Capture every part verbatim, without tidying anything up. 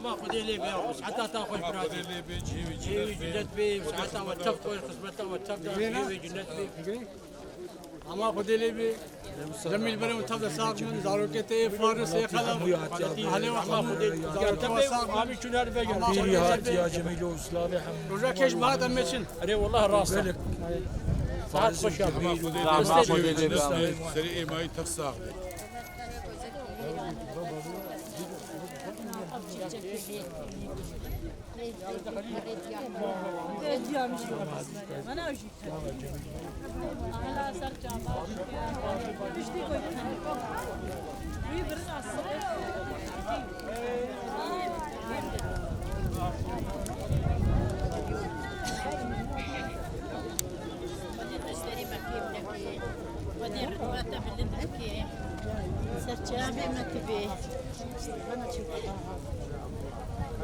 Ma Xwedê lê be, siheta te xweş biratî. Xwedê lê be, cihê wî Cihê wî cinet be, siheta we çep xweş, xizmeta we çep da, cihê wî cinet be. Ama Xwedê lê be. Cemîl berê min tev de sax bin, zarokê te yê Faris, yê Xelef. Halê we xwe Xwedê. Zarokê we sax bin. Abi çûn her vegin. Pîrî hatiya Cemîl û Slavê hem. Roja keş bihat em meçin. Erê, wallah rast e. Saet xweş e. Xwedê lê be. Serê êmayî tev sax be. Xwedê ritbeta bilind bike. Serçavê me tu bê.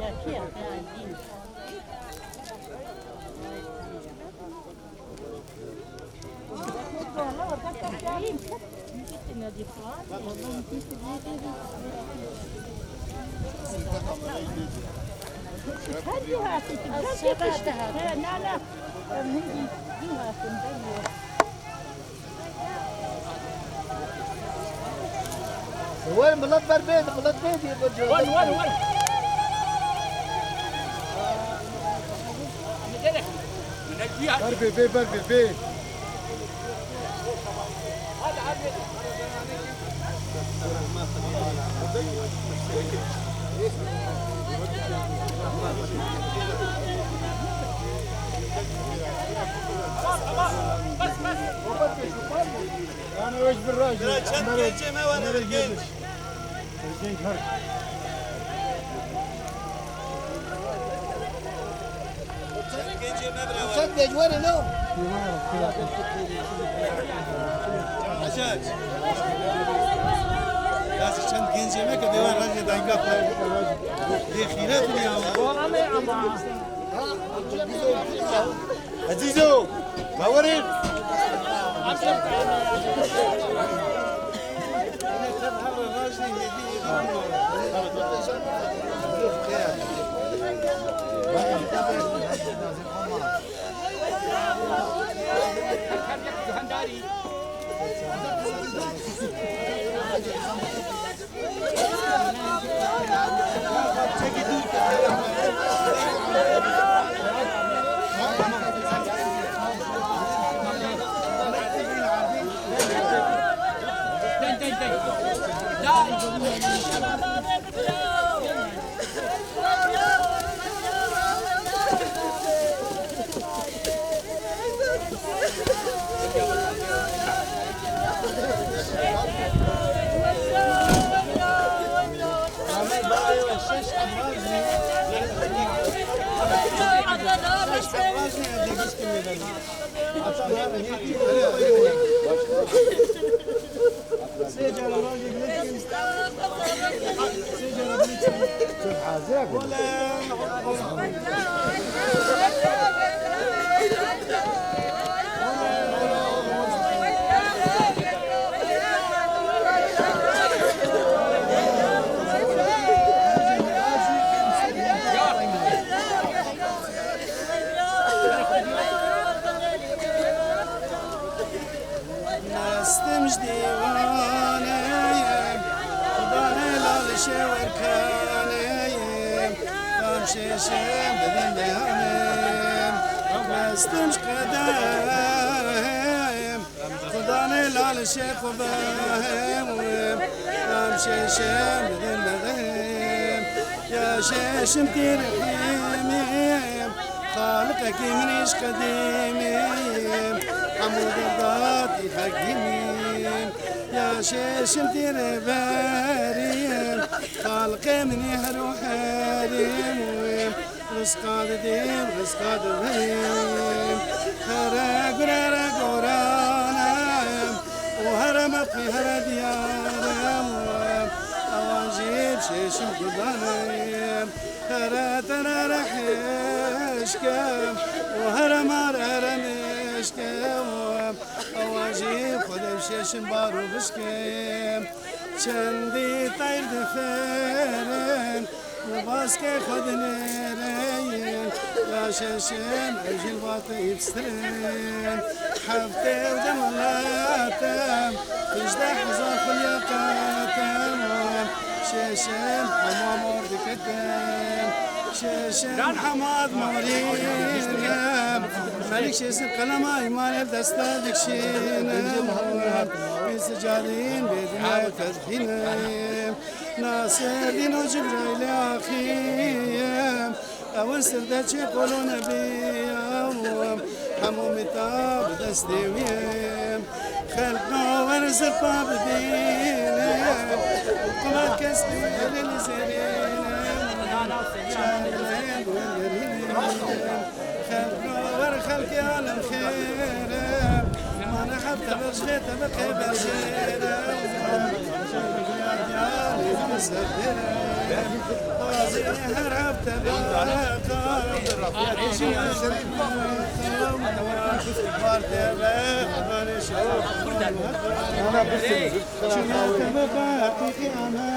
Ya kî ya? Ya Elî. Wer milet ber bê, milet bê diye bir cevap. Wer, wer, wer. Ber bê, bê, ber bê, bê. Ana wek bir raj. Çend gencê me were genç. Çend gencê me bira were. Çend genç were ne? Hacac. Ya çend gencê me ke dewa rajê dayka xwe. Dê xîret ya. Ezîzo, bawerî. Mestim ji dîwanê yim, xudanê lal şêwerkanê yim, kam şêşim bidin beyanê yim. Mestim ji qedehê yim, xudanê lal şêx û behê yim, kam şêşim bidin behê yim. Ya şêşim tîr hîmî yim, Xaliqekî min îş qedîmî, hemû derdatî hekîmî. Ya şêşim tîrê berî, xalqê min î her û herî. Rizqa didîm, rizqa didîm. Here gure re gorane, û here mefqî here diyare. Ewan jî şêşim gudane. Here tenere hêşke û here mare here nêşke. Ewa jî Xwedê şêşin bar û bişke. Çendî teyr difêrin û bar Rizqê xwe dinêre ye, ya şeşem ew jî li ba te hîvstir e. Heftê ew de milete, hejdeh hezar xulya qete. Şeşem hema mor dikete, şeşem hema morîne. Melik şeşem qelema îmanê li desta dikşîne. Wî sicadîn bê dinyayê tedbîne. Naserdîn û Cibraîlê axî ye, ew in sirdeçê qolo nebî ye, hemû mîta bi destê wî ye. Xelk nawer zirpa bibîne, û qila kes bî elê li zêrîne. Çarê wer xelkê alem xêr e, mane heft tebeq ji vê tebeqê berjêr e. Diyarê min ser dêr e, bazê her heft tebeq e. Var tebeq, barê şew. Çima tebeq e, qîqî ame.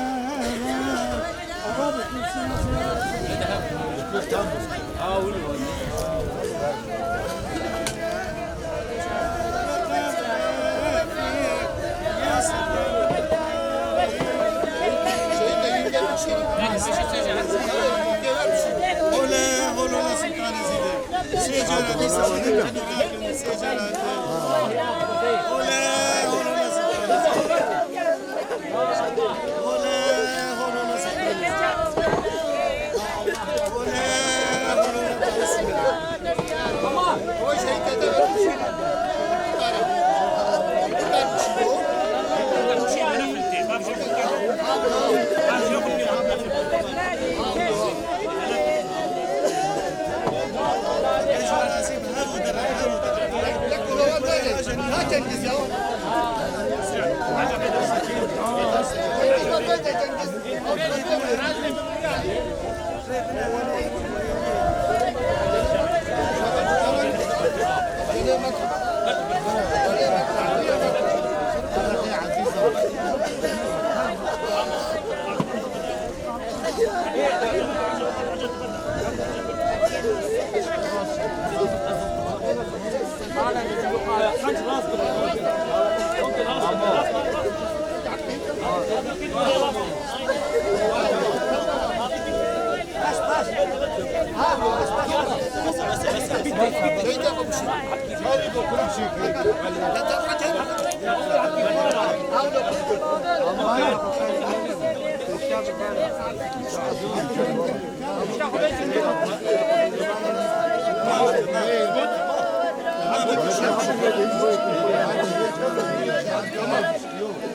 Ole, ole, ole, Sultanê Zîdê. Sê cara dîsa, sê cara. Ole, ole, ole, Sultanê Zîdê.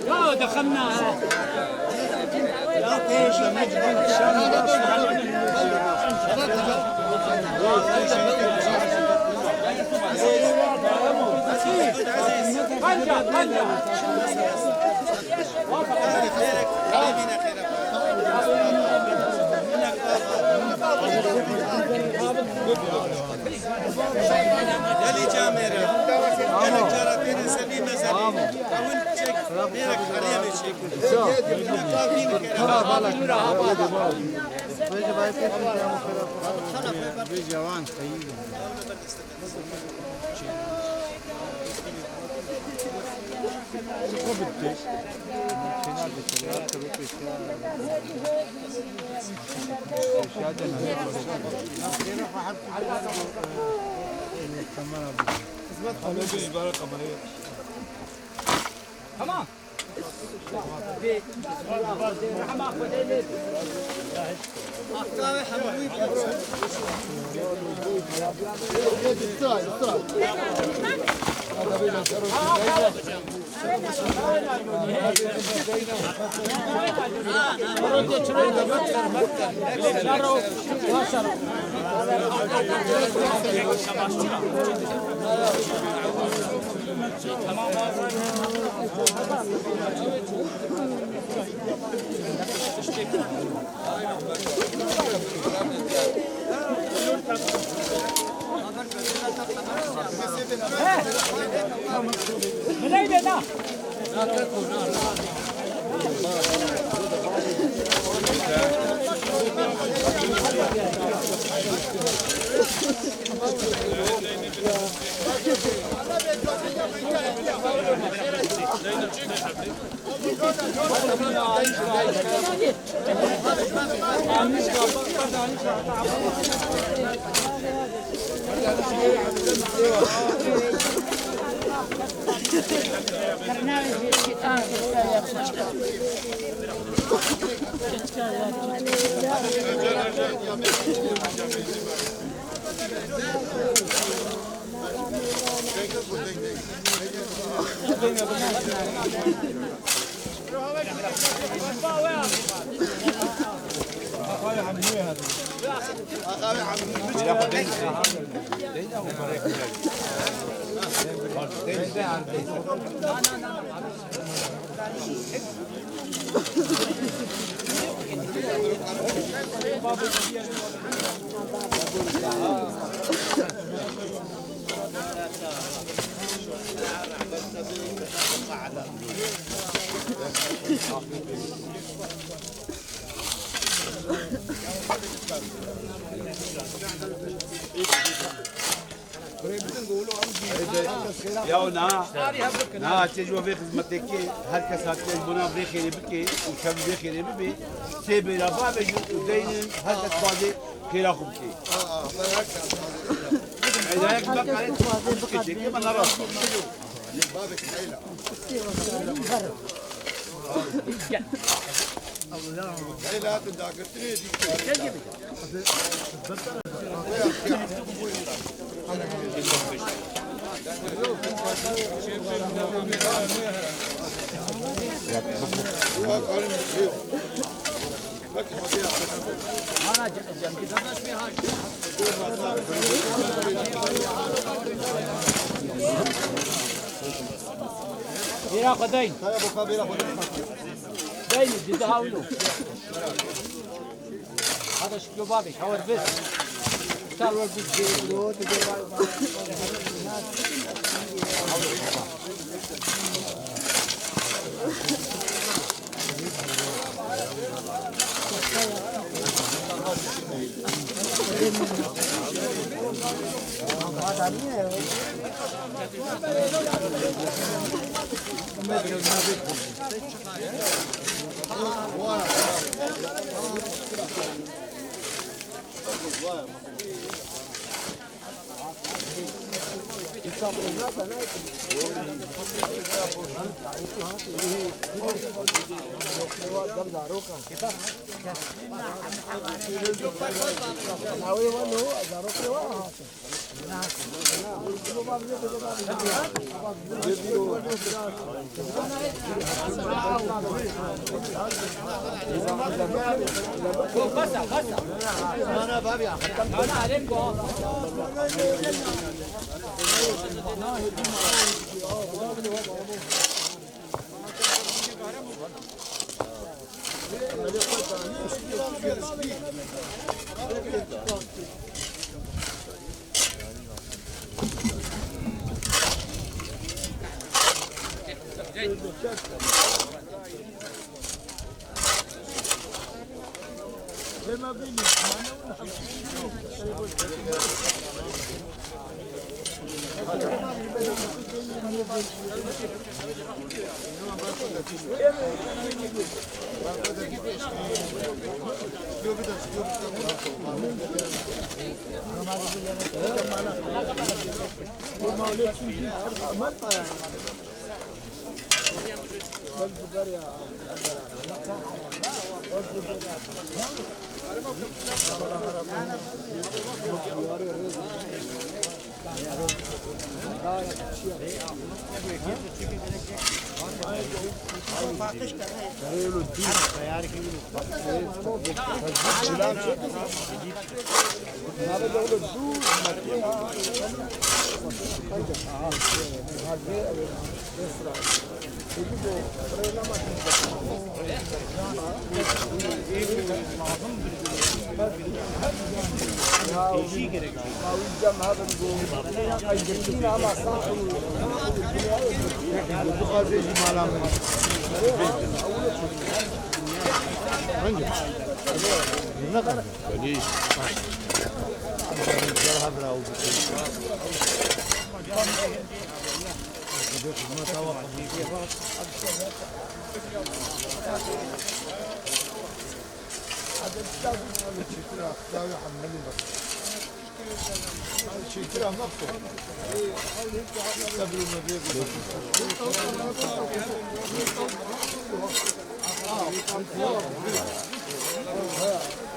يا دخلنا. Gelî camêre. Gelek cara têne selî mezelî. Ewil çek bêrek herêmê çek. Tamam, tamam. Vêce vay pêşin ya. Vêce wan xeyî. Tamam. Ya na, na, çê ji we vê xizmetekê, her kes hatiye ji bona vê xêrê bike û şevî vê xêrê bibe, sê bêra bavêjin û deynin, her kes xwazê xêra xwe bike. Ey, dayek bak, arê, bike, çekê me narast. Gel. Gel gibi. Bira xwe deyn. Deyn, dizi hawlo. Hadi şu babê, hawar biz. Sar wer biz.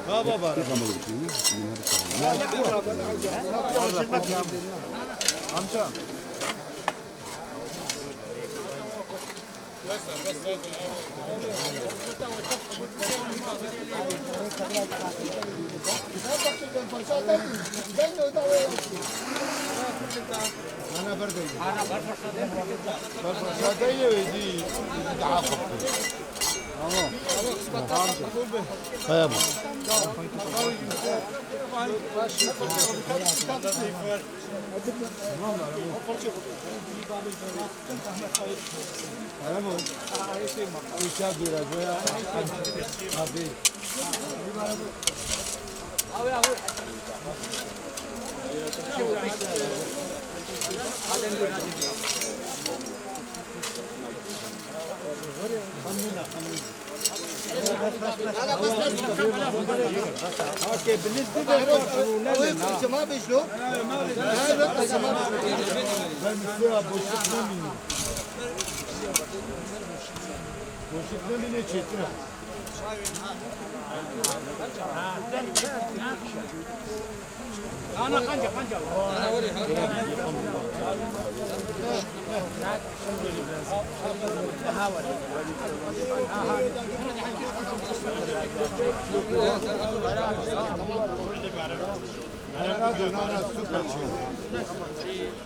Ha baba. Amca. Ana berdeyim. Berdeyim ve di, di daha koptu. Tamam. Tamam.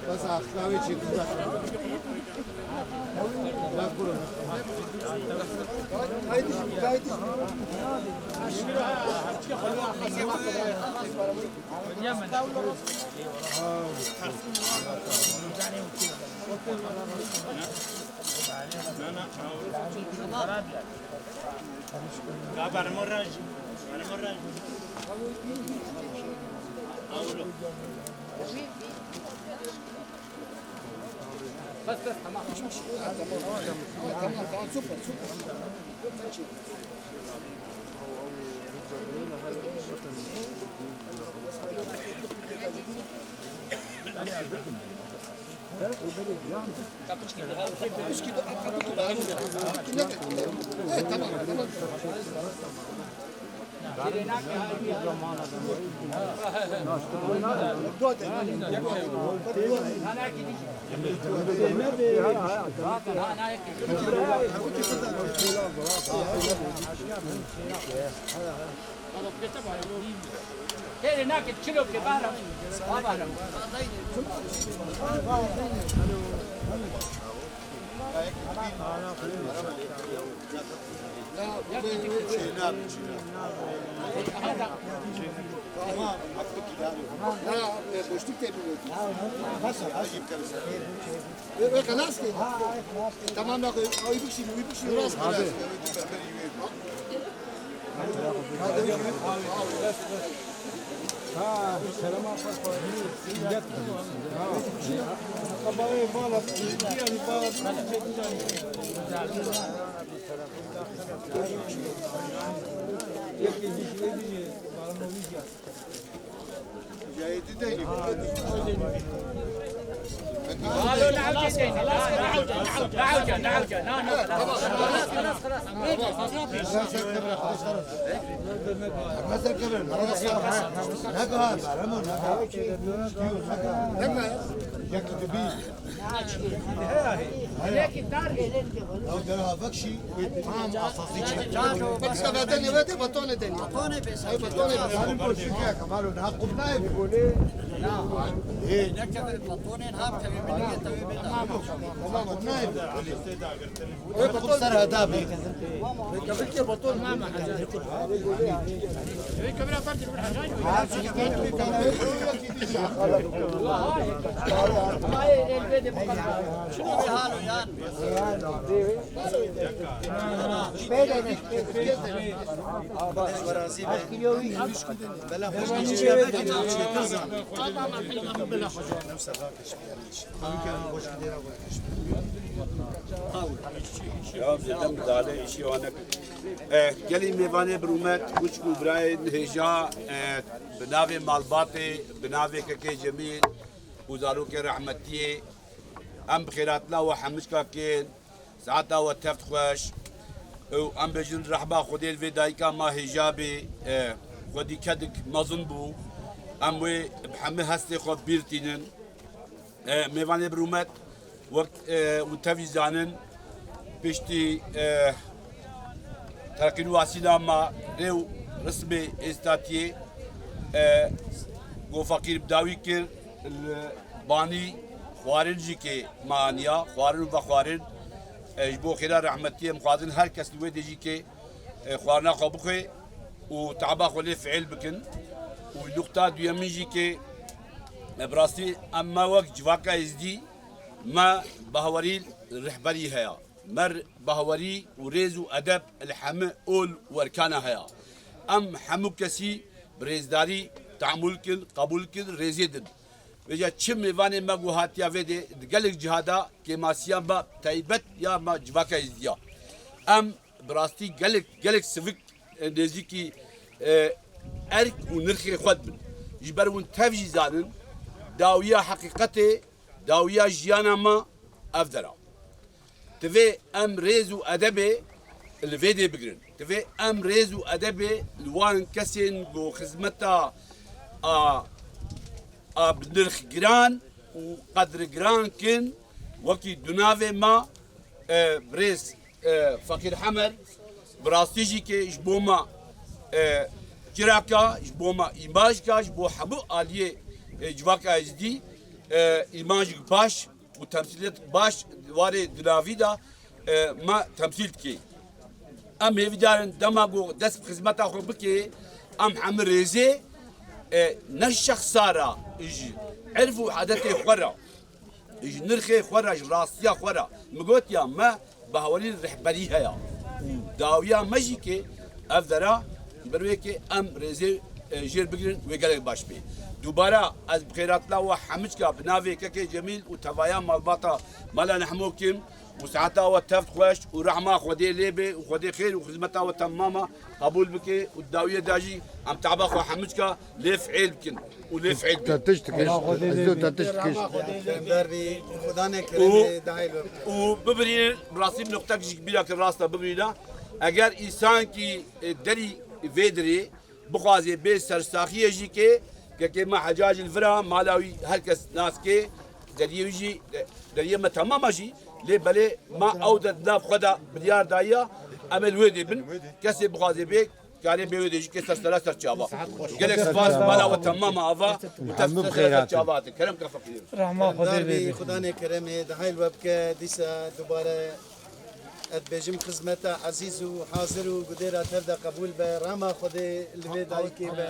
Bas axtawê çêkir. بس، بس، تمام. تمام، تمام، سوبر، سوبر. Têrê nake çilo ke bahra. Bahra. Tamam, e, boşluk tebrik ediyoruz. Basa, basa. Ve, ve kalas ki. Tamam, bak, o, o bir şey, bir şey, biraz kalas. Ha, kerem. Ha. Kabayı bağla, yani bağla. Ew dera vekşî, tam asasî çi. Bak, işte, bedenê we de betonê denî. Betonê bes. Ay, betonê bes. Zalim boşluk ya, Kemal, o ne hakkı ne yapıyor? Ê. Ne kadar betonê, ne yapıyor? Tamam, ne yapıyor? Ê, beton ser heda be. Ê, kabul ke beton. Ya, zêde midale işî wane. Eh, gelî mêvanê bi rûmet, xwişk û birayên hêja, eh, bi navê malbatê, bi navê kekê Cemîl û zarokê rehmetiyê, em bi xêratina we hemû çika kên, saeta we teft xweş. Û em bêjin rehma Xwedê li vê dayika me hêja bê, eh, xwedî kedik mezin bû. Em wê bi hemî hestê xwe bîr tînin. E, mêvanê bi rûmet, wek, e, û tevî zanin, piştî, e, terqîn û asîna ma rê û rismê êstatiyê, e, go feqîr bi dawî kir, li banî xwarin jî kê ma aniya, xwarin û vexwarin, e, ji bo xêra rehmetiyê em xwazin her kes li wê dê jî kê e, xwarina xwe bixwe û teaba xwe lê fiil bikin. Û nuqta duyemîn jî ke, e, bi rastî em me wek civaka êzdî me bahwerî rehberî heye. Me bahwerî û rêz û edeb li hemî ol û erkana heye. Em hemû kesî bi rêzdarî teamûl kin, qebûl kin, rêzê din. Vêca çi mêvanê me ku hatiya vê dê, di gelek ciha de kêmasiya me taybet ya me civaka êzdiya. Em bi rastî gelek, gelek sivik, e, nêzîkî, e, erk û nirxê xwe dibin. Ji ber hûn tev jî zanin, dawiya heqîqetê, dawiya jiyana me ev der a. Divê em rêz û edebê li vê dê bigirin. Divê em rêz û edebê li wan kesên ku xizmeta a, a bi nirx giran û qedri giran kin, wekî dunavê me, e, birêz, e, Feqîr Hemer, bi rastî jî ke ji bo me, e, çiraka, ji bo me îmajka, ji bo hemû aliyê, e, civaka êzdî, e, îmajek baş û temsîliyet baş di warê dunavî de, e, me temsîl dike. Em hêvîdar in dema ku dest bi xizmeta xwe bike, em hemî rêzê, e, ne şexsa re, ji erf û edetê xwe re, ji nirxê xwe re, ji rastiya xwe re. Min gotiya me bahwerî rehberî heye û dawiya me jî ke ev dera ji ber wê ke em rêzê, e, jêr bigirin wê gelek baş bê. Dubara ez bi xêratina we hemû çika bi navê kekê Cemîl û tevaya malbata Mala Nehmo kim û saeta we teft xweş û rehma Xwedê lê bê û Xwedê xêr û xizmeta we temama qebûl bike û dawiyê de jî em teba xwe hemû çika lê fiil bikin û lê fiil bikin. Te tişt dikiş. Ez diyo te tişt dikiş. Bember bî, Xudanê keremê dahil be. Û bibirînin, rastî nuqtek jî bîra kir, rast e, bibirîne. Eger însankî, e, derî vê dirê bixwazê bê sersaxiyê jî ke, kekê me Hecacî li vira, mala wî her kes nas ke, deriyê wî jî, deriyê me temama jî, lê belê me ew de di nav xwe de biryar dayiya, em ê li wê dê bin, kesê bixwazê bê, karê bê wê dê jî ke ser sera ser çava. Gelek spas, mala we temama ava, û te ser sera ser çava hatin. Kerem ka feqîr. Rehma Xwedê bê. Xudanê keremê dahil we bike, dîsa dubare Ez dibêjim xizmeta ezîz û hazir û gudêra tev de qebûl be, rama Xwedê li vê dayikê be.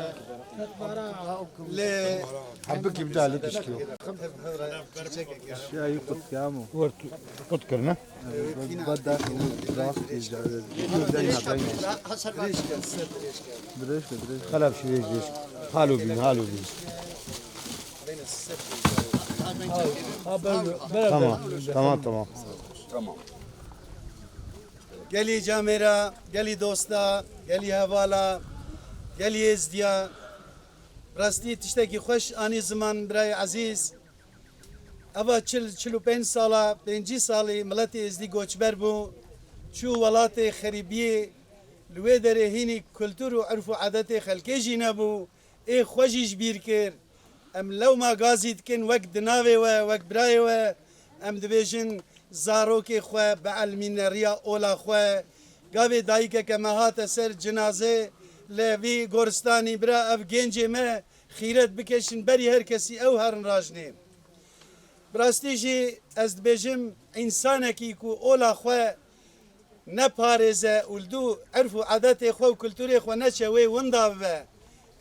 Lê Hebikî bida li tişkî. Şiya yî qut kamo. Wert qut kirine. Bada rast dayna dayna. Dirêj ke, dirêj. Xelef şi vêj vêj. Halo bîn, halo bîn. Tamam, tamam, tamam. Tamam. Gelî camêra, gelî dosta, gelî hevala, gelî êzdiya. Rastî tiştekî xweş anî ziman birayê ezîz. Eva çil, çil û pênc sala, pêncî salî miletê êzdî goçber bû. Çû welatê xerîbiyê, li wê derê hînî kultur û erf û edetê xelkê jî nebû. Ê xwe jî ji bîr kir. Em lewma gazî dikin wek dinavê we, wek birayê we. Em dibêjin zarokê xwe bielmîne riya ola xwe. Gavê dayikeke me hate ser cinazê li vî goristanî, bira ev gencê me xîret bikeşin berî her kesî ew herin rajnê. Bi rastî jî ez dibêjim, însanekî ku ola xwe neparêze û li dû erf û edetê xwe û kulturê xwe neçe, wê winda bibe.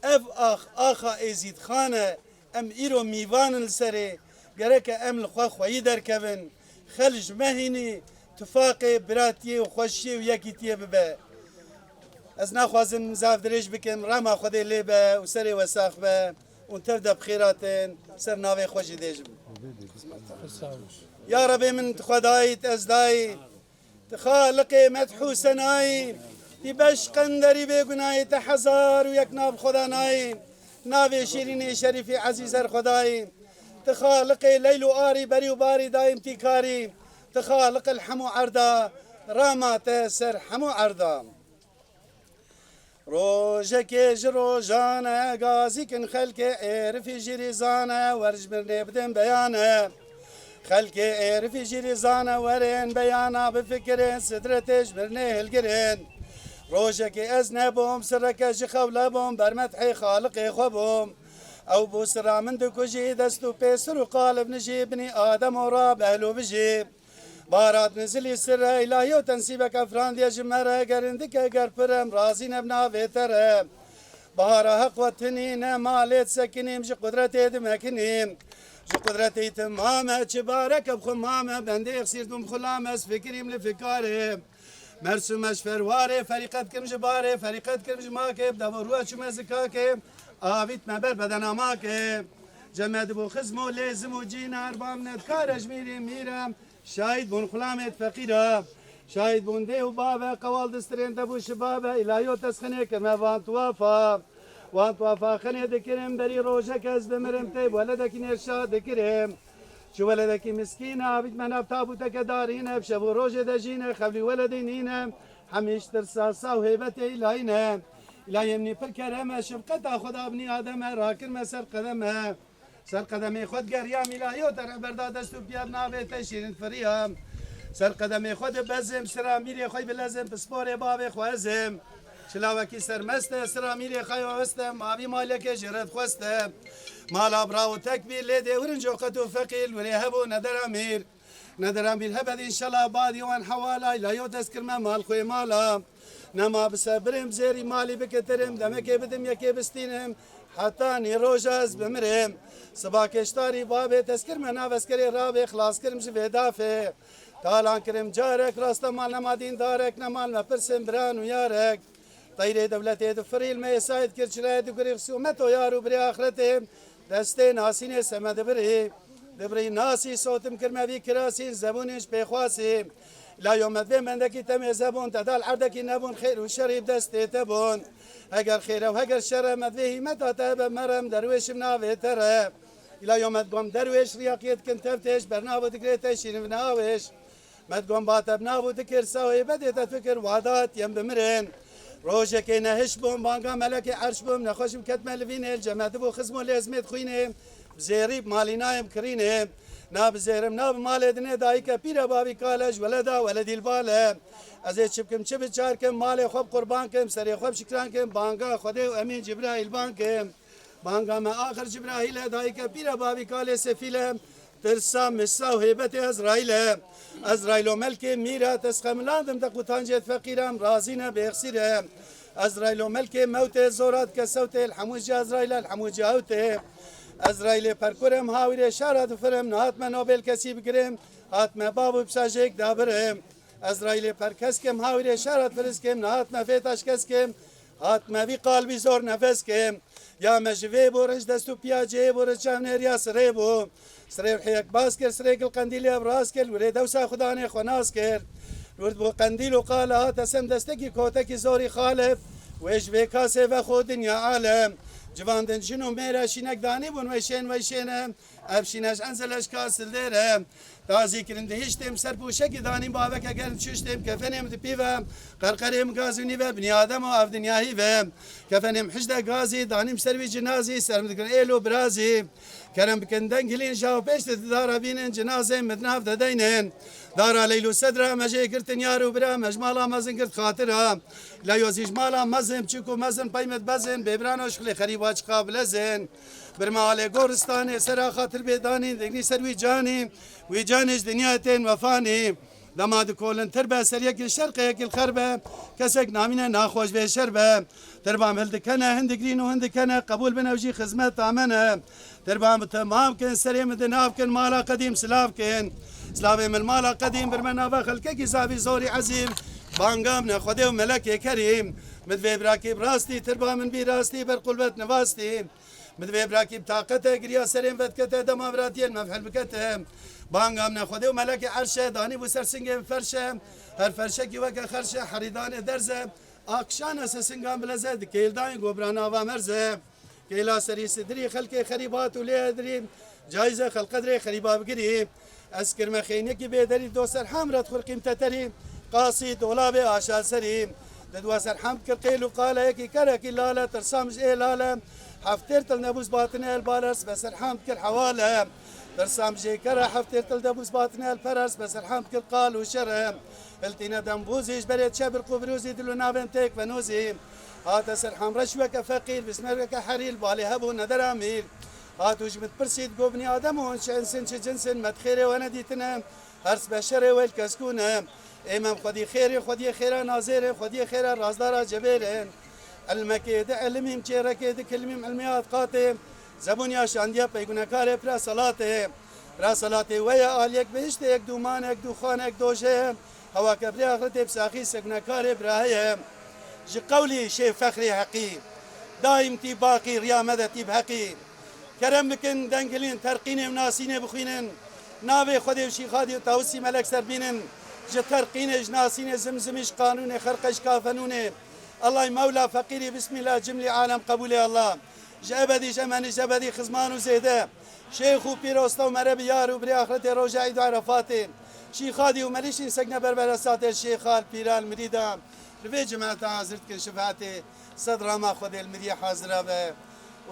Ev ax, axa Êzîdxan e, em îro mîvan in li serê. Gereke em li xwe xweyî derkevin, xelk ji me hînî tifaqê, biratiyê û xweşiyê û yekîtiyê bibe. Ez naxwazim zaf dirêj bikim, rehma Xwedê lê be û serê we sax be û tev de bi xêr hatin, ser navê xwe jî dêjim. Ya Rebê min, tu xwe dayî, tu ez dayî, tu Xaliqê medh û senayî, tu beş qenderî bêgunayî, tu hezar û yek nav Xwedanayî, navê şîrînê şerîfî ezîz her Xwedayî, tu Xaliqê leyl û arî, berî û barî, daîm tîkarî, tu Xaliq el hemû erda, rama te ser hemû erda. Rojekê ji rojan e, gazî kin xelkê êrifî jî rîzan e, wer ji mirnê bidin beyan e. Xelkê êrifî jî rîzan e, werin beyana bifikirin, sidretê ji mirnê hilgirin. Rojekê ez nebûm, sirreke ji xew lebûm, bermedhê Xaliqê xwe bûm. Ew bû sirra min dikujî, dest û pê sir û qalib nijî, binî Adem û ra behlû bijî. Barat nizilî sirre, îlahî û tensîbek efrandiye ji me re, gerindike ger pir em razî ne bi navê te re. Bahara heq we tinî ne, malê disekinîm, ji qudretê dimekinîm. Ji qudretê temam e, çi bareke bi xwe mame, bendê exsîr dûm xulame, ez fikirîm li fikarê. Mersûme ji ferwarê, ferîqet kirim ji barê, ferîqet kirim ji makê, bi dev û rû e çûme zikakê, avît me ber bedena makê. Cem me dibû xizm û lêzim û cîn e, erbam nedkare ji mîrê mîr e. Şahîd bûn xulamêt feqîra. Şahîd bûn dê û bave, qewal distirên te bû şibabe, îlayo tesxinê kirme van tuwafa. Wan tuwafa xinê dikirim, berî rojek ez bimirim, tey weledekî nêrşa dikirim. Çi weledekî miskîn e, avît me nav tabûteke darîne, bi şev û rojê de jîne, xewlî weledî nîne, hemî ji tirsa sa û hêbetê îlayî ne. Îlayê min pir kerem e, şefqeta Xweda binî Adem e, rakirme ser qedem e. Ser qedemê xwe digeriyam, îlayo te rehber da dest û piya, bi navê te şîrin firiyam. Ser qedemê xwe dibezim, sira mîrê xwe bilezim, pisporê bavê xwe ezim. Çilawekî sermest e, sira mîrê xwe yo est e, mavî malekê jê re dixwest e. Mala bira û tekbîr lê dê wirin coqet û feqîr, li wirê hebû nedera mîr. Nedera mîr hebed înşela badî wan hewala, îlayo dest kirme mal xwê mala. Nema bi sebirim, zêrî malî bikitirim, demekê bidim yekê bistînim, heta nîroja ez bimirim. Siba keştarî babê teskir me nav eskerê rabê, xilas kirim ji vê dafê. Talan kirim carek, rasta mal nema dîndarek, nemal me pirsim biran û yarek. Teyrê dewletê difirîl me êsayê dikir çirayê digurî xisûmet o yar û birê axretê. Destê nasînê seme dibirî. Dibirî nasî sotim kirme vî kirasîn zebûnî ji pêxwasî. Layo me divê mendekî temê zebûn, te dal erdekî nebûn, xêr û şerî bi destê te bûn. Heger xêr e û heger şer e, me divê hîmeta te hebe merem derwêşim navê te re. Îlayo me digom derwêş, riyaqiyê dikin tevtêş, bernav û digrê te şîrin vine awêş. Me digom ba te bi nav û dikir, sawê bedê te fikir, wadat yem bimirin. Rojekê nehiş bûm, banga melekê erş bûm, nexweşim ketme li vînê, li cemedib û xizm û lêzmê dixwînê, bi zêrî bi malî nayêm kirînê. Na bi zêrim, na bi malê dinê, dayike pîre bavî kale, ji weleda weledî li bale. Ez ê çi bikim, çi bi çar kim, malê xwe bi qurban kim, serê xwe bi şikran kim, banga Xwedê û Emîn Cibraîl ban kim. Banga me axir Cibrahîl e, dayike pîre bavî kalê sefîl e, tirsa misa û hêbetê Ezraîl e. Ezraîlo melkê mîr e, te sxemilandim te qutancê feqîr e, em razî ne bêxsîr e. Ezraîlo melkê mewtê zora dike sewtê, li hemû cî Ezraîl e, li hemû cî hewtê. Ezraîlê perkur em hawîrê şara difirim, nehat me nobêl kesî bigirim, hat me bav û pisajêk dabirim. Ezraîlê perkeskim, hawîrê şara difiriskim, nehat me fêta şikeskim, hat me vî qalbî zor nefeskim. Ya me ji vê bû, ric dest û piya cihê bû, ric çavnêriya sirê bû. Sirê rihê yek bas kir, sirê gil qendîlê ev rast kir, li wirê dewsa xudanê xwe nas kir. Li wir bû qendîl û qala, hate sem destekî kotekî zorî xalif. Wê ji vê kasê vexo dinya alem. Civan din jin û mêr e, şînek danî bûn, weyşên weyşên e. Ev şîne ji Enzele ji Kasildêr e. Tazî kirin dihiştêm, ser pûşekî danîn, baveke germ çiştêm, kefenêm di pî ve, qerqerêm gazî nîve, binî Ademo ev dinya hîve. Kefenêm hicde gazî, danîm ser wî cinazî, ser min dikin êl û birazî. Kerem bikin deng hilîn, jaw pêş di dara bînin, cinazê min di nav de deynin. Dara leyl û sedra me jê girtin yar û bira, me ji mala mezin girt xatira. Leyo zî ji mala mezin, çik û mezin, pey min dibezin, bêbirano şixlê xerîba çiqa bilezin. Birme alê goristanê, sera xatir bê danî, dignî ser wî canî, wî canê ji dinyayê tên wefanî. Dema dikolin tir be, ser yekî şer qe yekî li xer be, kesek namîne naxweş vê şer be. Tirba min hildikene, hin digrîn û hin dikene, qebûl bin ew jî xizmeta me ne. Tirba min temam kin, serê min di nav kin, mala qedîm silav kin. Silavê min mala qedîm, bir me nava xelkekî zavî zorî ezîm. Banga min e Xwedê û melekê kerîm. Min divê birakî bi rastî, tirba min bî rastî, ber qulbet nivastî. Min divê birakî bi taqete, giriya serên vedikete, dema viratiyên mevhel bikete. Banga min e Xwedê û melekê erşe, danî bû ser singên ferşe. Her ferşekî weke xerşe, herîdanê derze. Akşane sesingan bileze, di kêldayên gobra nava merze. Kêla serî sidirî, xelkê xerîbat û lê edirî. Cayîze xelqedrê xerîba bigirî. Ez kirme xeynekî bêderî, do ser hem ret xurqîm teterî. Qasî dolabê aşal serî. Di dua ser hem kir qêl û qale, yekî kerekî lale, tirsam ji ê lale. Heftêr til nebûs batine el balers, be ser hem kir hewale. Tirsam jê kere heftêr til debûs batine el perers, be ser hem kir qal û şere. Hiltîne dembûzî ji berê çe birq û birûzî, dil û navên têk venûzî. Hate ser hem reş weke feqîr, bismer weke herîl, balê hebû neder amîl. Hat û ji min pirsî, digo binî Adem û hûn çi însin, çi cins in, me di xêrê we nedîtine. Hers beşerê wel keskûn e. Ê mem xwedî xêrê, xwediyê xêra nazêrê, xwediyê xêra razdara cebêrên. Ilmekê di ilimîm çêrekê di kilmîm ilmiya etqatê. Zebûn ya şandiya peygunekarê pira salatê. Pira salatê we ye aliyek bihiştê, yek dûman, yek dûxan, yek doje ye. Hewa kebrê axretê bi saxî segunekarê birahê ye. Ji qewlî şê fexrê heqî. Daîm tî baqî riya me de tî bi heqî. Kerem bikin, dengilîn, terqînê û nasînê bixwînin. Navê Xwedê û Şîxadî û Tawusî Melek serbînin. Ji terqînê, ji nasînê, zimzimî, ji qanûnê, xerqe, ji kafenûnê. Ellay Mewla feqîrî, bismîla, cimlî alem qebûlê Allah. Ji ebedî, ji emenî, ji ebedî xizman û zêde. Şêx û pîr, osta û merebî, yar û birê axretê roja Îd û Erefatê. Şîxadî û melîşîn sekne ber beresatê şêxal, pîral, mirîdan. Li vê cemaeta hazir dikin şifatê. Sed rama Xwedê li miriyê hazira be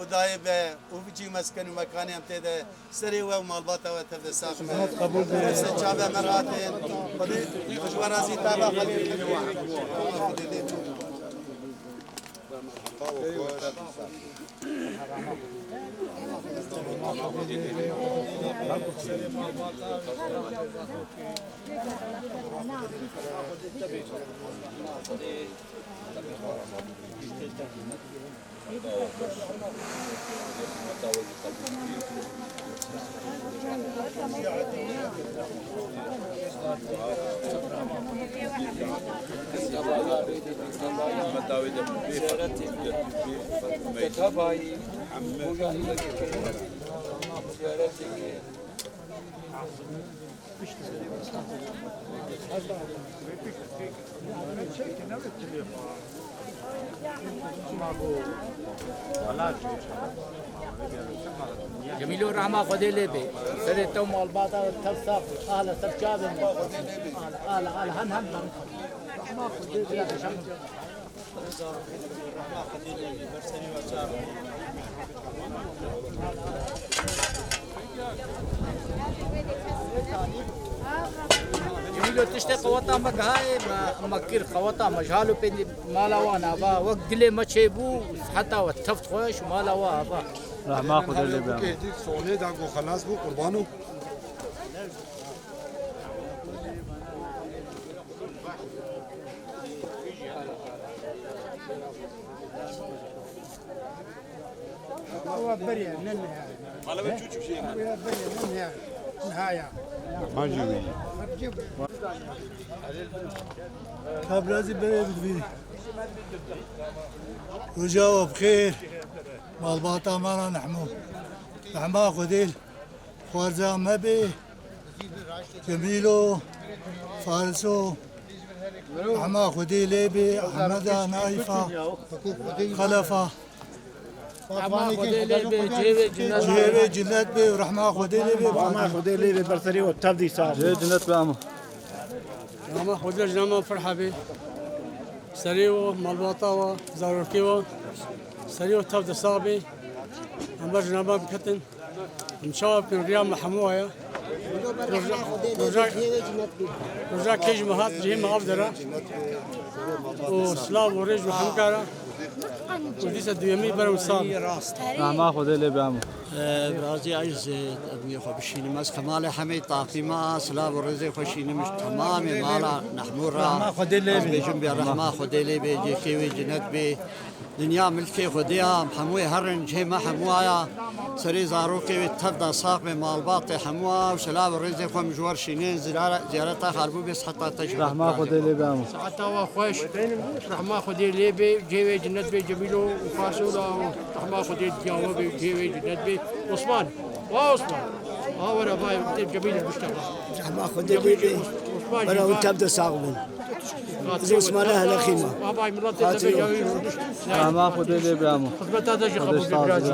û dayê be û cî mesken û mekanê em tê de serê we û malbata we tev de sax be. Ser çavê me rahatin. Xwedê ji we razî, taba Xwedê. Cemîlo, rehma Xwedê lê bê. Serê te û malbata tev sax, ahla ser çavên. Ahla, ahla, ahla, hem, hem, hem. Cemîlo, tiştê qeweta me gihayê, me, me kir qeweta me ji hal û pêndî mala wan ava. Wek dilê me çêbû, heta we teft xweş mala we ava. Rehma Xwedê lê be. Êdî sonê da ku xelas bû, qurban û. Ewa beriye, ne niha. Ewa beriye, ne niha. Nihaya. Hacı Bey. Kabrazî berê bidivî. Roja we bi xêr. Malbata me re nehmo. Rehma Xwedê. Xwarza me bê, Cemîlo, Fariso, Rehma Xwedê lê bê, Ehmeda, Naîfa, Xelefa. Rehma Xwedê lê bê, cihê wê cinnet bê. Cihê wê cinnet bê, rehma Xwedê lê bê. Rehma Xwedê lê bê, ber serê we tev dîsa. Cihê cinnet be ama. Rehma Xwedê ji nama firha bê. Serê we, malbata we, zarokê we. Serê we tev disa bê. Em ber ji nama biketin. Em çawa bikin, riya me hemû aya. Roja, roja, roja kê ji me hat, cihê me av dera. Û silav û rêz û hemkara. Û dîsa duyemî berew sal. Rehma Xwedê lê be amo. Birazî ez, e, evniyê xwe bişînim. Ez qemalê hemê taqîma, silav û rêzê xwe şînim ji temamê mala Nehmû re. Rehma Xwedê lê be. Ez bêjim bê rehma Xwedê lê be, cêkê wê cinet be. Dinya milkê Xwedê ya, hemûyê herin, cihê me hemû aya. Serê zarokê wê tev da sax be, malbatê hemû a, û silav û rêzê xwe min ji we re şînin, ziyara-, ziyareta xerbû bê, siheta te jî. Rehma Xwedê lê be amo. Siheta we xweş, rehma Xwedê lê be, cihê wê cinet be, Cemîlo û Fasola û rehma Xwedê dinya we be, cihê wê cinet be. Osman, wa Osman, wa were vay, te Cemîl Mustafa. Rehma Xwedê lê be, Osman were jî ew va- tev de sax bin. Zû Osmanê hele xîma. Babay milletê te bêje wî. Ama Xwedê lê be amo. Xizmeta te jî qebûl be, birazî.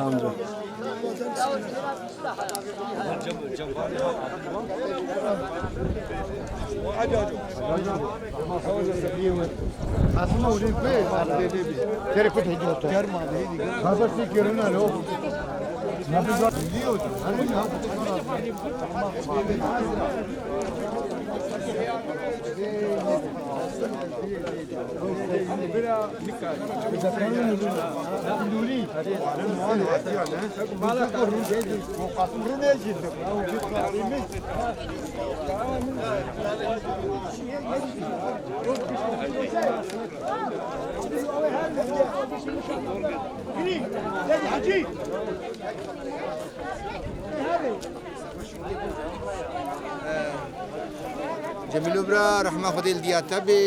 Cemîlo bira, rehma Xwedê li diya te be,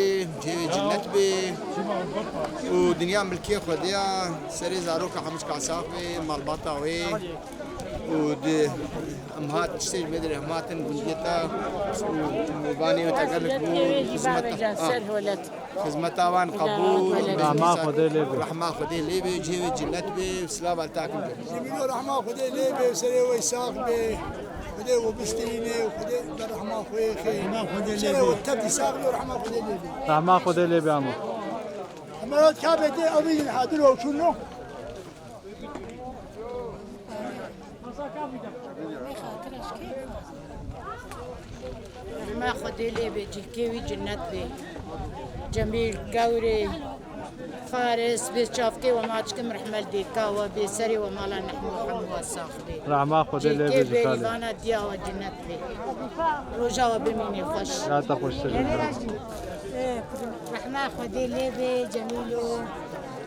cihê wê cinnet be û dinya milkê Xwedê ya, serê zaroka hemû ka sax be, malbata wê û di em hat tiştê ji vê derê em hatin gundiyê te û mêvanê wê te gelek bû, xizmeta, ha. Xizmeta wan qebûl. Rehma Xwedê lê be. Rehma Xwedê lê be, cihê wê cinnet be, silav al takim be. Cemîlo rehma Xwedê lê be, serê wê sax be. Xwedê we bistîne, Xwedê be rehma xwe xê. Rehma Xwedê lê be. Serê we tevdî sax be, rehma Xwedê lê be. Rehma Xwedê lê be amo. Emerat kabê te evîn hadir olsun no. Rehma Xwedê lê be, cihkê wî cinnet be. Cemîl, Gewrê, Faris, bê çavkê we ma çikim rehme li dêka we bê, serê we mala nehmû hemû we sax be. Rehma Xwedê lê be, cihkê bêrîvana diya we cinnet be. Roja we bimîne xweş. Ya te xweştir be. Rehma Xwedê lê be, Cemîlo.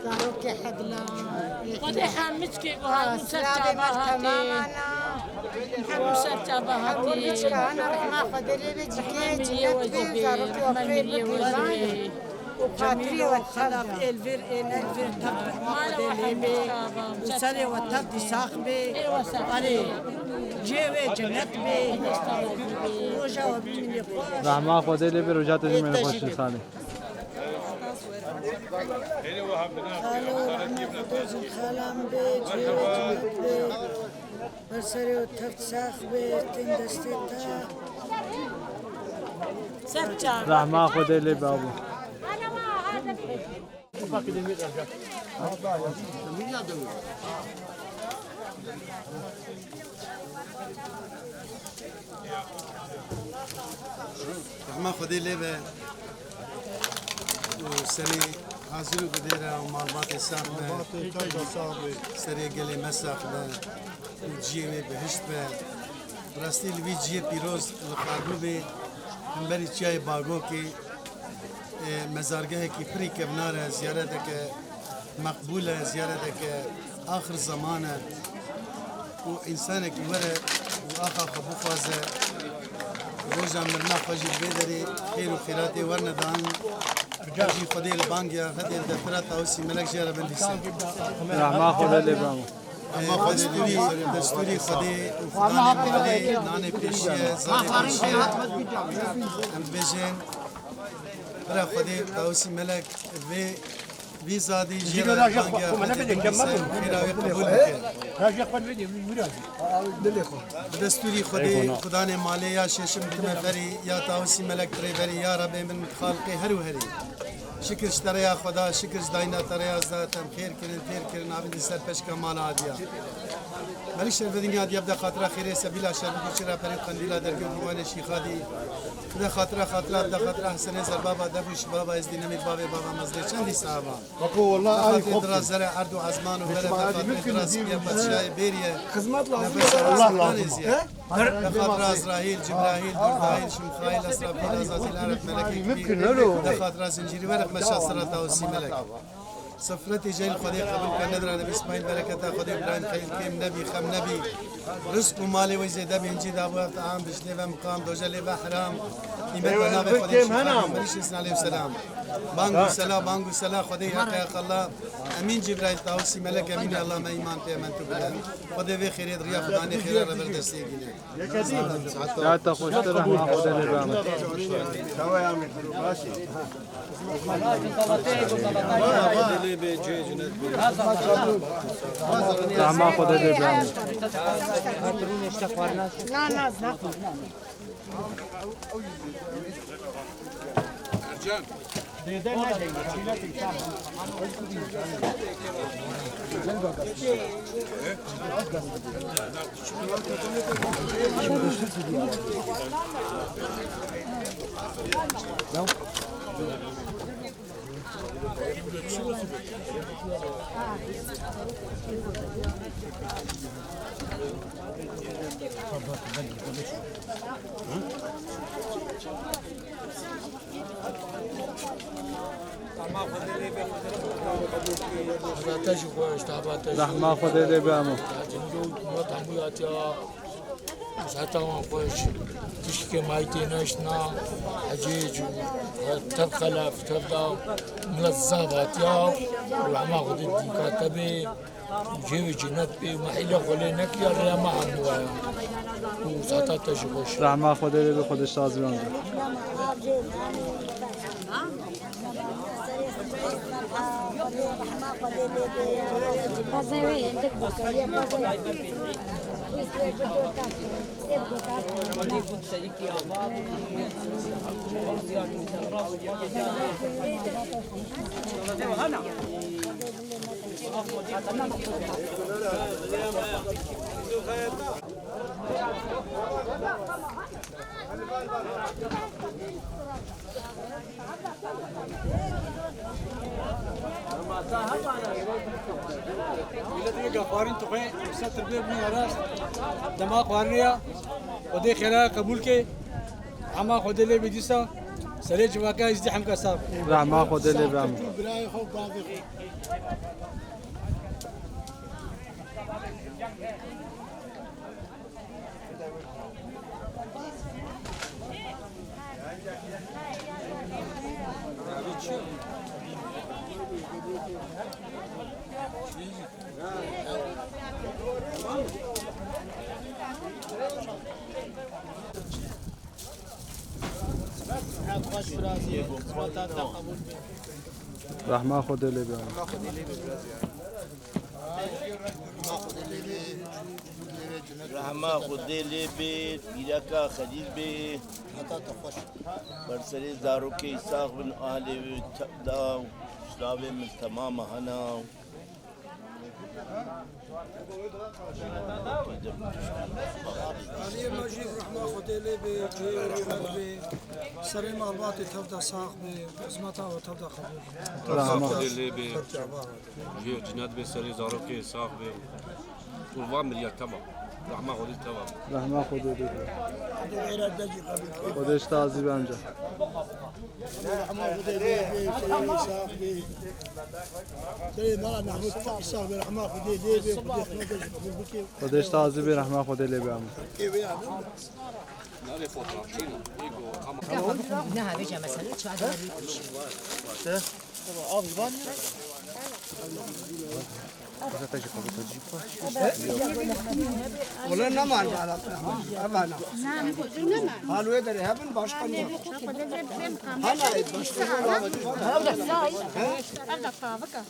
Zarokê Hedla. Xwedê hemû çikê guha, ser çava hatê. Hemû ser çava hatê. Rehma Xwedê lê be, cihê cinnet be, zarokê xwe bê. Û xatirê we xelaf, êl vir, êl vir, tev rehma Xwedê lê be. Û serê we tev dî sax be. Erê, cihê wê cinnet be. Roja we bimîne xweş. Rehma Xwedê lê be, roja te jî bimîne xweş însanê. Xalo, rehma Xwedê jin xalan be, cihê wê cinnet be. Ber serê we tev sax be, tên destê te. Rehma Xwedê lê be abo. Rehma Xwedê lê be û serê hazir û bidêre û malbatê sax be. Malbatê te de sax be. Serê gelê me sax be û ciyê wê bihişt be. Rastî li vî ciyê pîroz li Xarbûbê hemberî çiyayê Bagokê, e, mezargehekî pirî kevnar e, ziyareteke meqbûl e, ziyareteke axir zeman e û însanekî were û axa xwe bixwaze, roja mirina xwe jî li vê derê xêr û xêratê werne dan. Her jî Xwedê li bang ya, Xwedê li defira Tawusî Melek jê re bindîse. Rehma Xwedê lê be amo. Destûrî, destûrî Xwedê û Xudanê malê, nanê pêşiye, zadê pêşiye. Em dibêjin, bira Xwedê Tawusî Melek vê Vî zadî jê re bangiya Xwedê bibîse, xêra wê qebûl bike. Bi destûrî Xwedê, Xudanê malê ya şêşim bîme berî, ya Tawusî Melek birê berî, ya Rebê min xalqê her û herî. Şikir ji te re ya Xweda, şikir ji dayîna te re ya Zehra, te em xêr kirin, têr kirin, havîn di ser peşka mala hadiya. Belî şerve dinya diye bide xatira xêrê sebîla şer bû, çira perê qendîla dergir bû, wanê şîxa dî. Bide xatira xatira, bide xatira Hesenê Zerbaba, Deb û Şibaba, Êzdî Nemîr, bavê bava mezrê çendî sahaba. Bako, wallah, Bide xatirê dira zere erd û ezman û bide xatirê dira sipiya padşahê bêriye. Xizmet lazim. Nefes Allah lazim. He? Bi xatira Ezrahîl, Cibrahîl, Durdahîl, Şimxayîl, Esrafîl, Ezazîl, Eref, Melekê Kibîr, bi xatira Zincîrî, werek meşa sireta û sî melek. Sifretê jeyl Xwedê qebûl ke, nedira Nebî Îsmaîl, bereketa Xwedê, Îbrahîm Xelîl kêm nebî, xem nebî. Rizq û malê wê zêde bî, hincî dabû heft a an bijlê ve miqam, doje lê ve heram. Qîmet ve navê Xwedê şîfa, Peyxemberî şêstin aleyh selam. Bang û sela, bang û sela Xwedê heqe heq Allah. Emîn Cibraîl, Tawusî, Melek Emînî, Allah me îman pê me tu bile. Xwedê vê xêrê di riya Xudanê xêra re ber destê gîne. Ya te xweştir, rehma Xwedê lê be Amed. Rehma Xwedê lê be Amed. Hezar te jî xweş, te heba te jî. Rehma Xwedê lê be Emo. Heta wan xweş, tişkê mayî tê neştina, hecêc û tev xelef, tev da, milet zaf hatiya, rehma Xwedê dîka te bê, cê wê cînet bê, me hîle xwe lê nekiya, rêya me hemû aya. Û sata te jî xweş. Rehma Xwedê lê bê, Xwedê ji te razî be amca. Millet wê gafarîn tuxê, setir bê bûn arast. Dema xwarê ya, Xwedê xêra qebûl ke. Hema Xwedê lê bê dîsa, serê civaka Êzdî hemka sax. Rehma Xwedê lê be. Birayê xwe, bavê xwe. Rehma Xwedê lê be. Rehma Xwedê lê bê, pîreka Xelîl bê. Ber serê zarokê sax bin, ahlê wê te-, da, slavê min temam hena. Aliyê me jî rehma Xwedê lê bê, cihê wê rehmet bê, serê malbatê tev de sax bê, xizmeta we tev de qebûl bê. Rehma Xwedê lê bê. Cihê cinet bê, serê zarokê sax bê. Qurban bir ya, tamam. Rehma Xwedê lê bê. Xwedê ji te razî be amca. Rehma Xwedê lê bê, serê sax bê. Serê mala Mehmûd sax bê, rehma Xwedê lê bê, Xwedê xizmeta ji qebûl bike. Xwedê ji te razî bê, rehma Xwedê lê be amca. Navê fotoğrafçıyla. Ne hevece mesela, çağda bir şey. Wala neman bala. Eman. Hal wê derê hebin başkan da. Hana başkan. Evda tavika.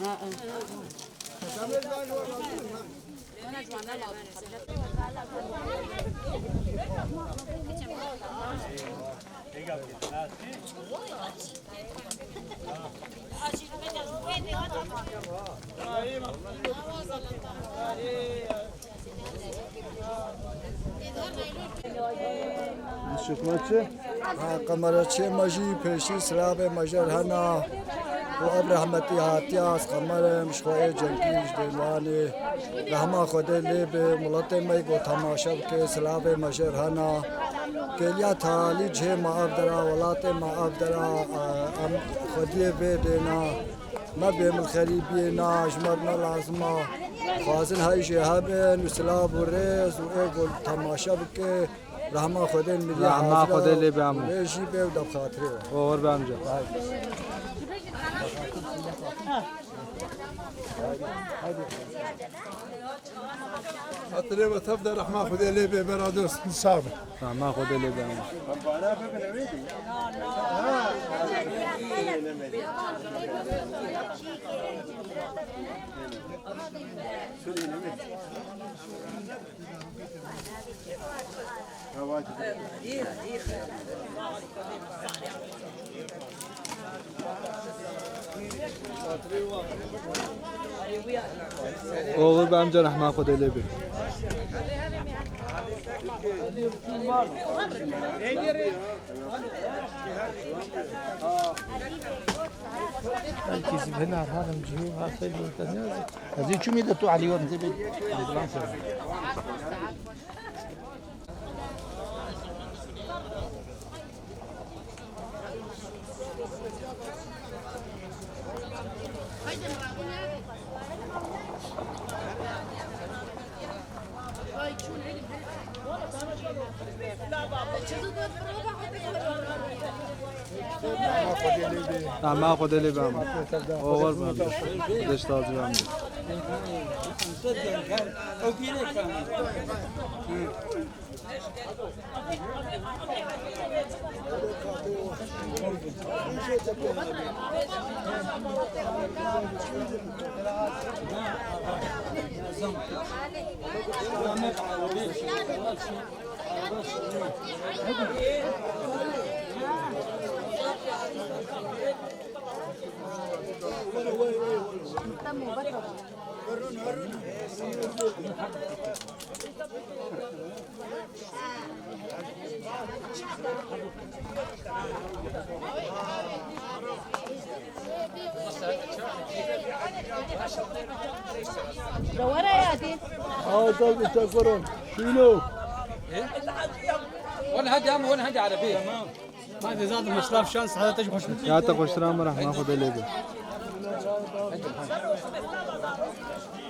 Şikmetçi. Ha, qemeraçiyê me jî pêşî silavê me jê re hene û ev rehmetî hatiye, ez qemer im, ji xwe ê Cenkî ji Dêlwanê. Rehma Xwedê lê be, miletê me ku temaşe bike, silavê me jê re hene. Kêliya talî cihê me ev dera, welatê me ev dera, e, em xwediyê vê dêna. Me bê min xerîbiyê na, ji me re ne lazim a. Xwazin hey jê hebin û silav û rêz û ê ku temaşe bike. Rehma Xwedê li milî Rehma hazir Xwedê e lê be û amo. Lê jî bê û def xatirê we. Oxir be amca. Xatirê we tev de, rehma Xwedê lê be, bera dost. Sağ be. Rehma Xwedê lê be amo. Oxir be amca, rehma Xwedê lê be. Belkî zî hinar harim cihê va fêl û te niyazî. Ez ê çûmî de tu Elî werim zê bê. Ama Xwedê lê be ama. Oxir be ama. Xwedê ji te razî be ama. Aa, tabii, tabii. Şunu. وين هدي يا عمو؟ وين هدي عربية؟ Hadi zaten şans, hayata hoş. Ya te xweştir amo, rehma Xwedê lê be.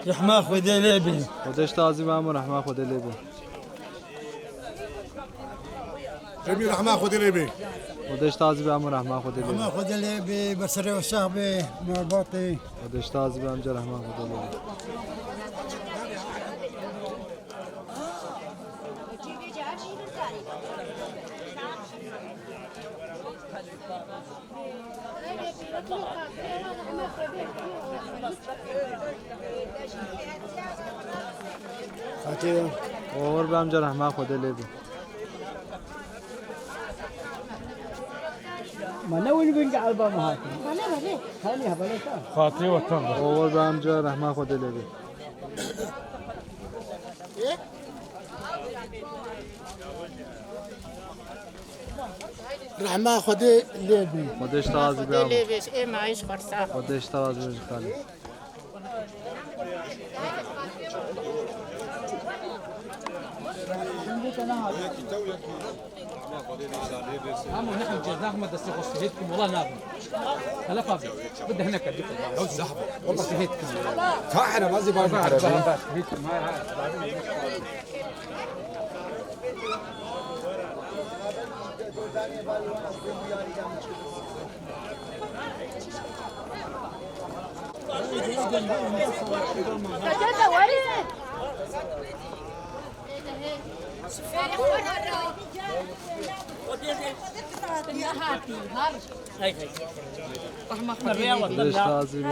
Rehma Xwedê lê be. Xwedê ji te razî be amo, rehma Xwedê lê be. Emî, rehma Xwedê lê be. Xwedê ji te razî be amo, rehma Xwedê lê be. Rehma Xwedê lê be, berserê we sax be, muhabatê. Xwedê ji te razî be amca, rehma Xwedê lê be. Xatê. Oxir be amca, rehma Xwedê lê be. Ma ne win win album hatin. Bale, bale. Hani ha, bale ta. Xatê we tam. Oxir be amca, rehma Xwedê lê be. Rehma Xwedê lê be. Xwedê ji te razî be. Xwedê lê be, ê me ayş xwersa. Xwedê ji te razî be ji xalê. Ama nihn cezak me destê xwe şehîd kim, wela nabim. Hele abi, bide hineke dî qurban. Ew zehf e. Wela şehîd kim. Ka Ereb, ez ê bajim Ereb. Şehîd kim, ha, ha. Xwedê ji te razî be.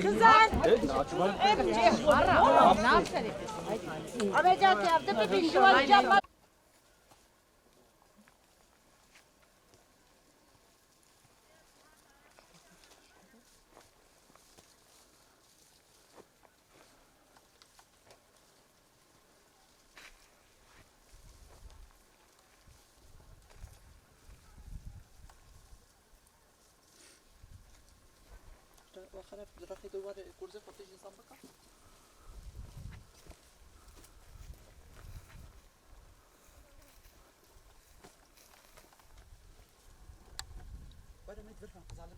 Kızan. Hara. Nasıl? Wexeref, rexê de were kurzê xwe tê jî zam bike. Were me vir ha, zalim.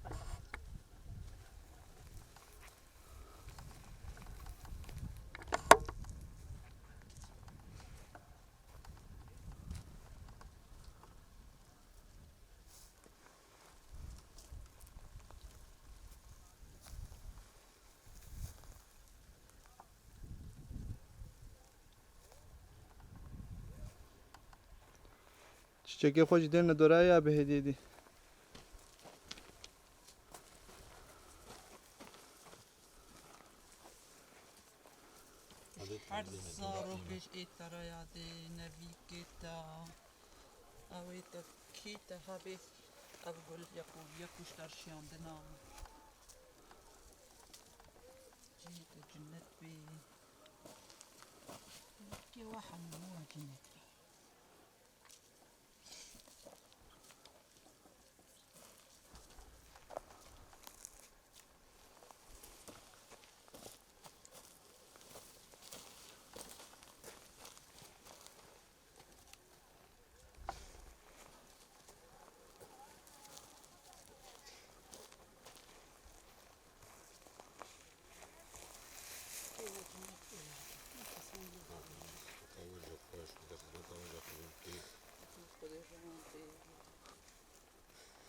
Çiçekê xwe jî dêne doraya bi hêdî hêdî. Her zarokê ji ê teraya dê, nevîkê te, ew ê te kî te hebê, ev gul ya ku, ya ku ji te re şiyandina. Cihê te cinnet bê. Kê we hemû we cinnet bê.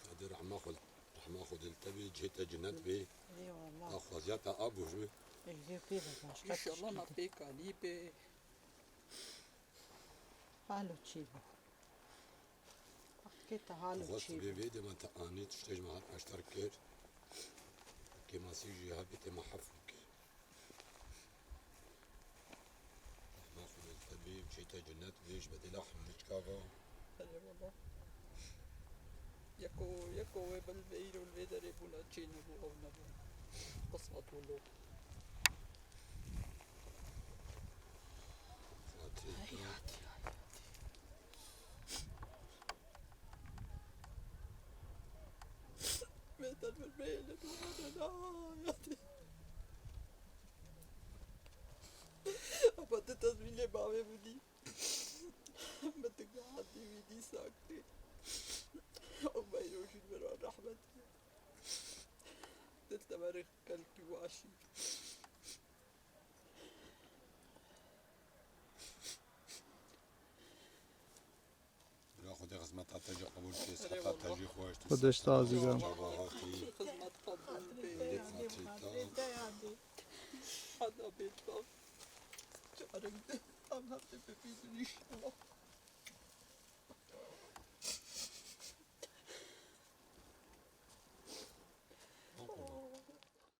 Hadi rehma xwe, rehma xwe dil te bê, cihê te cinet bê. Eyvallah. Axwaziya te a bû ji. Ê, jê pê de başqa tiştî. Înşallah me pêk anî bê. Halo çî bû. Wextê te halo çî bû. Vê dê me te anî, tiştê ji me hat beşdar kir. Kêmasî jî hebî tê me hef bike. Rehma Xwedê li te bê, cihê te cinet bê, ji bedêla hemû çika ve. Belê wele. Yeko, yeko wê bil vê îro li vê derê bûna çê nebû, ew nebû. Qismet wilo. Fatihê te. Hayatî, hayatî. Vê dervir bê li dû me ne hayatî. Ama tu tezmîlê bavê min dî. Min tu gihandî wî dîsa kê. Ew meyro jî min re rehmet ye. Dil te were kelkî waşî. Bira Xwedê xizmeta te jî qebûl ke, siheta te jî xweş, tu Xwedê ji te azî be. Çava hatî. Xizmet qebûl be. Heda bêtav.